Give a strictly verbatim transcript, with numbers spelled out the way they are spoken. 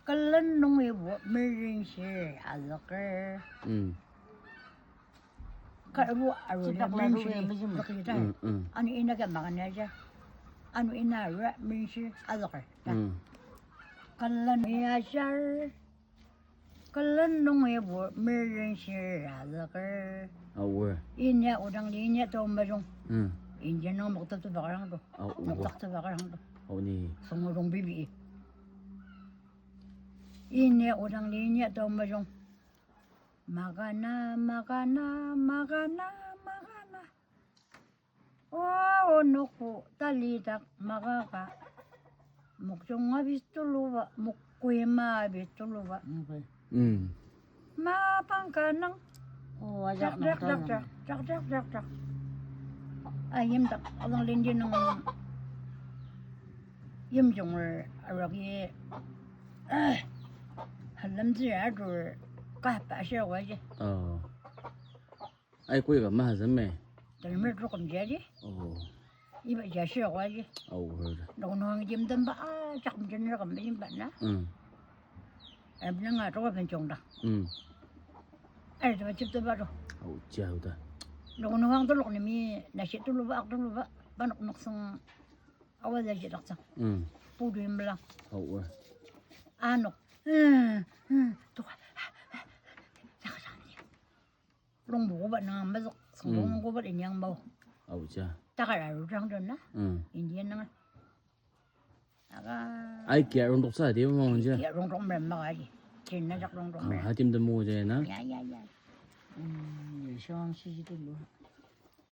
Külen nungibo merenshi azüker. Mm. Ka aru aru Tsütak la merenshi aru ya mejima. Zükli ta. Mm, mm. Ano ina ka magana ja. Ano ina aru merenshi azüker. Ta. Mm. Külen ya shar. Külen nungibo merenshi azüker. Aor. Inya odang li inya tao majung. Mm. India nung noktak tebak arang to. Aor. Noktak tebak arang to. Aor ni. Songorong bibi. Ini odang li ini tao majung. Magana, magana, magana, magana. O, onokbo talidak magaka. Mokjong abi tuluba, mokoi ma abi tuluba. Mm. Mapang kanang. Oh, ajak jak, nang jak, jak, talang. Jak, jak, jak, jak. Ah, yimdak, alang lindi nung yimjunger aragi, ah, halemtsü adur kapa shia waji. Oh. Ai, koi ka mahazem me? Telmer trokom jadi. Oh. Iba ja shia waji. Oh, heard. Nung nung yimdem ba, ah, jak mjener kam yimba na. Mm. Em, nanga toko benjong da. Mm. Ai, taba chip taba do. Au, jiao da. Loko nuang tolok ni mi, nashi tuluba, ak tuluba, banok noksong, awa da jidaktsang. Mm. Pudu imla. Au, wa. Anok. Hmm, hmm, tuka. Saka, saka, ni. Longbo koba nang mezok, sengbo Mm. nang koba inyang bao. Au, ja. Takar aru jang don na. Mm. Indian nang. Aga. Ai, kia rongdok sa, di mo nje. Kia rongdok mer maka di. Chin na jak rongdok Ah, mer. Hatim temu je na. Ya, ya, ya. Mm, ya, shang shi ji tulu.